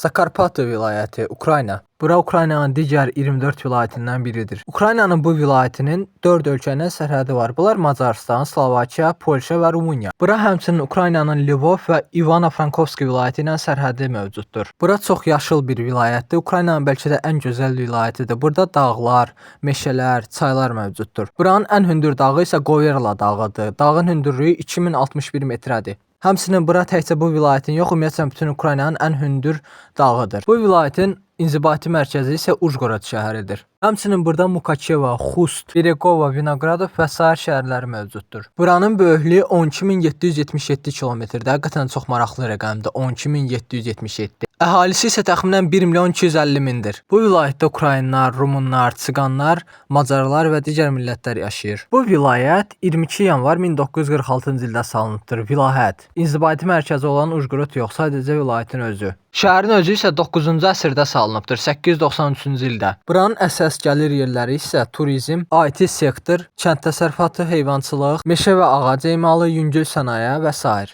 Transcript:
Zakarpatto vilayəti, Ukrayna. Bura Ukraynanın digər 24 vilayətindən biridir. Ukraynanın bu vilayətinin 4 ölkə ilə sərhədi var. Bunlar Macarıstan, Slovakiya, Polşa və Rumıniya. Bura həmçinin Ukraynanın Lvov və Ivano-Frankovski vilayəti ilə sərhədi mövcuddur. Bura çox yaşıl bir vilayətdir. Ukraynanın bəlkə də ən gözəl vilayətidir. Burada dağlar, meşələr, çaylar mövcuddur. Buranın ən hündür dağı isə Qoverla dağıdır. Dağın hündürlüyü 2061 metrədir. Həmçinin bura təkcə bu vilayətin yox, ümumiyyətlə bütün Ukraynanın ən hündür dağıdır. Bu vilayətin inzibati mərkəzi isə Ujqorod şəhəridir. Həmçinin burada Mukaçeva, Xust, Beregova, Vinogradov və sair şəhərləri mövcuddur. Buranın böyüklüyü 12777 kilometrdir. Həqiqətən çox maraqlı rəqəmdir. 12777. Əhalisi isə təxminən 1 milyon 250 mindir. Bu vilayətdə ukrayinlər, rumunlar, çıqanlar, macarlar və digər millətlər yaşayır. Bu vilayət 22 yanvar 1946-cı ildə salınıbdır. Vilayət inzibati mərkəzi olan Ujqorod yox, sadəcə vilayətin özü. Şəhərin özü isə 9-cu əsrdə salınıbdır, 893-cü ildə. Buranın əsas gəlir yerləri isə turizm, IT sektor, kənd təsərrüfatı, heyvançılıq, meşə və ağac emalı, yüngül sənaye və sair.